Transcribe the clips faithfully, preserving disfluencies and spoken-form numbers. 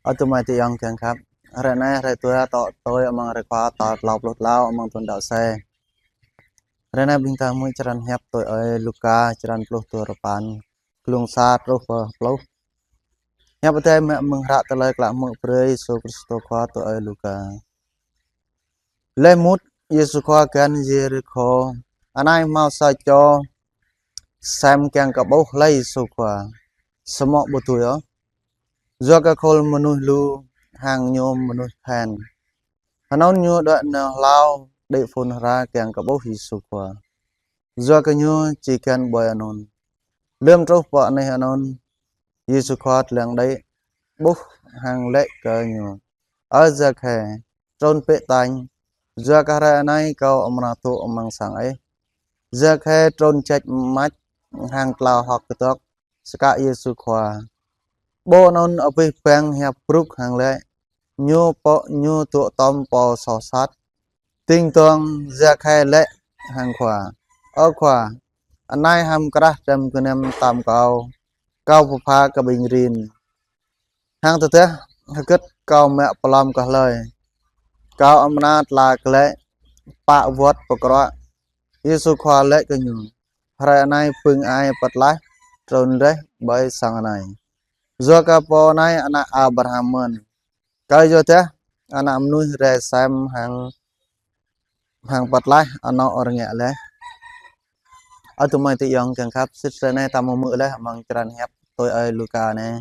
Ơ tơmai tơyŏng kiăng khăp. Hrơi anai hrơi dua tŏ tui amăng hrơi Khua tal klâo pluh klâo amăng thun đăo sĕ. Hrơi anai ƀing ta hmư̆ črăn hiăp tui ơi Luka črăn pluh duarơpăn, glông sa truh pơ pluh. Hiăp Adai mă mơ̆ng hră tơlơi klă hmư̆ brơi Yêsu Krist Khua tui ơi Luka. Laih mŭt Yêsu Khua găn Yêrikhô, anai hmâo sa čô sem kiăng kơ ƀuh hlơi Yêsu Khua, samơ̆ ƀu dưi ôh, yua kơ khul mơnuih lu hăng ñu mơnuih phen. Hơnŭn ñu đuaĭ nao hlâo đĭ phŭn hra kiăng kơ ƀuh Yêsu Khua, yua kơ ñu či găn ƀơi anŭn. Lơm truh pơ anih anŭn, Yêsu Khua lăng đĭ, ƀuh hăng laĭ kơ ñu: Ơ Zakhê, trŭn bĕ tañ, yua kơ hrơi anai kâo amra dŏ amăng sang ih. Zakhê trŭn ječ mač hăng tlao hơ̆k kơdơ̆k skă Yêsu Khua. Ƀơi anŭn abih bang hiăp brŭk hăng laĭ: Ñu pô, ñu dŏ tŏm pô soh sat. Ding dŏng Zakhê laĭ hăng Khua: Ơ Khua, anai hăm krah dram gơnam tơm kâo, kâo pơpha kơ ƀing rin. Hăng tơdah hơgĕt kâo mă pơlom kơ hlơi, kâo amra tla glaĭ pă wơ̆t pơkruă. Yêsu Khua laĭ kơ ñu: Hrơi anai bưng ai pơtlaih trŭn rĕh ƀơi sang anai, yua kơ pô anai ană Abraham mơ̆n. Kơyua dah Ană Mơnuih rai sem hăng, hăng pơtlaih anŏ rơngiă laih. Ơ tơmai tơyŏng kiăng khăp, sĭt hrơi anai ta hmư̆ laih amăng črăn hiăp tui ơi Luka anai.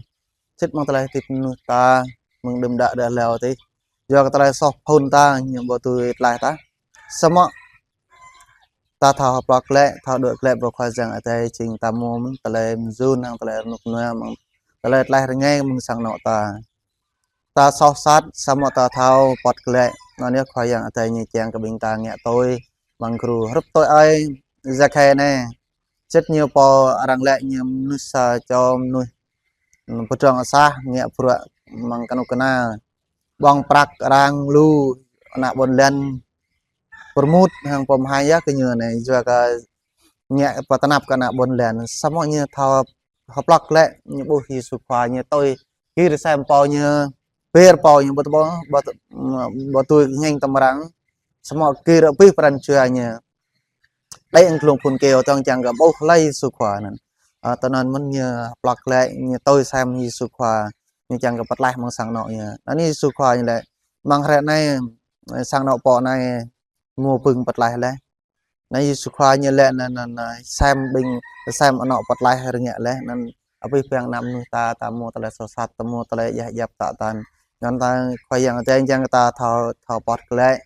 Sĭt mơ̆ng tơlơi hơdip mơnuih ta, mơ̆ng đưm đă đơđa hlâo adih, yua kơ tơlơi soh phŭn ta, ñu ƀu dưi tlaih tah. Samơ̆ ta thâo hơplŏk glaĭ, thâo đuaĭ glaĭ ƀơi Khua Yang Adai, jing ta hmư̆ tơlơi mơyun hăng tơlơi rơnŭk rơnua, mơ̆ng tơlơi tlaih rơngai mơ̆ng sang anŏ ta. Ta soh sat, samơ̆ ta thâo pŏt glaĭ, anŭn yơh Khua Yang Adai ñu kiăng kơ ƀing ta ngă tui amăng gru. Hrup tui ơi Zakhê anai, sĭt ñu pô arăng laĭ ñu mơnuih sa čô mơnuih pơdrŏng asah, ngă bruă amăng kơnuk kơna, ƀơ̆ng prăk arăng lu, ană ƀôn lan pơrmut hăng pơmhai yơh kơ ñu anai, yua kơ ngă pơtơnap kơ ană ƀôn lan. Samơ̆ ñu thâo hơplŏk glaĭ, ñu ƀuh Yêsu Khua, ñu tui gir sem pô ñu, ber pô ñu ƀu, ƀu, ƀu, ƀu dưi ngêñ tơm arăng, samơ̆ gir abih pran jua ñu đĭ hăng glông phŭn kơyâo dơ̆ng kiăng kơ ƀuh hlơi Yêsu Khua anŭn. Ơ, tui anŭn mơ̆n ñu hơplŏk glaĭ, ñu tui sem Yêsu Khua, ñu kiăng kơ pơtlaih mơ̆ng sang anŏ ñu. Anŭn Yêsu Khua ñu laĭ: Mơ̆ng hrơi anai, sang anŏ pô anai hmâo bưng pơtlaih laih. Anŭn Yêsu Khua ñu laĭ anŭn, anŭn, anŭn sem ƀing, sem anŏ pơtlaih rơngiă laih, anŭn abih bang ană mơnuih ta, ta hmâo tơlơi soh sat, ta hmâo tơlơi djah djăp tă tăn. Anŭn ta Khua Yang Adai kiăng kơ ta thâo, thâo pŏt glaĭ,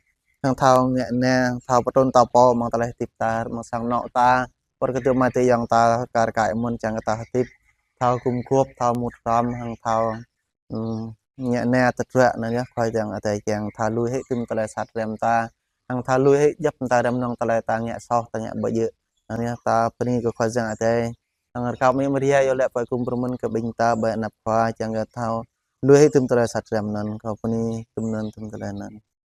hăng thâo ngă anai, thâo pơtrŭn ta pô amăng tơlơi hơdip ta, amăng sang anŏ ta, pơ kơdơ̆p mơ̆ng tơyŏng ta, kar kaĭ mơ̆n kiăng kơ ta hơdip thâo gum gôp, thâo mŭt hrŏm, hăng thâo, ưm, ngă anai tơdruă anŭn yơh Khua Yang Adai kiăng. Thâo lui hĭ tŭm tơlơi sat răm ta, hăng thâo lui hĭ djŏp ta răm nŏng tơlơi ta ngă soh, ta ngă ƀu djơ̆. Anŭn yơh ta bơni kơ Khua Yang Adai. Hăng rơkâo mơ̆ng Maria yơh laĭ pơ gum pơrmĭn kơ ƀing ta ƀơi anăp Khua kiăng kơ thâo lui hĭ tŭm tơlơi sat răm anŭn. Kâo bơni tŭm anŭn, tŭm tơlơi anŭn.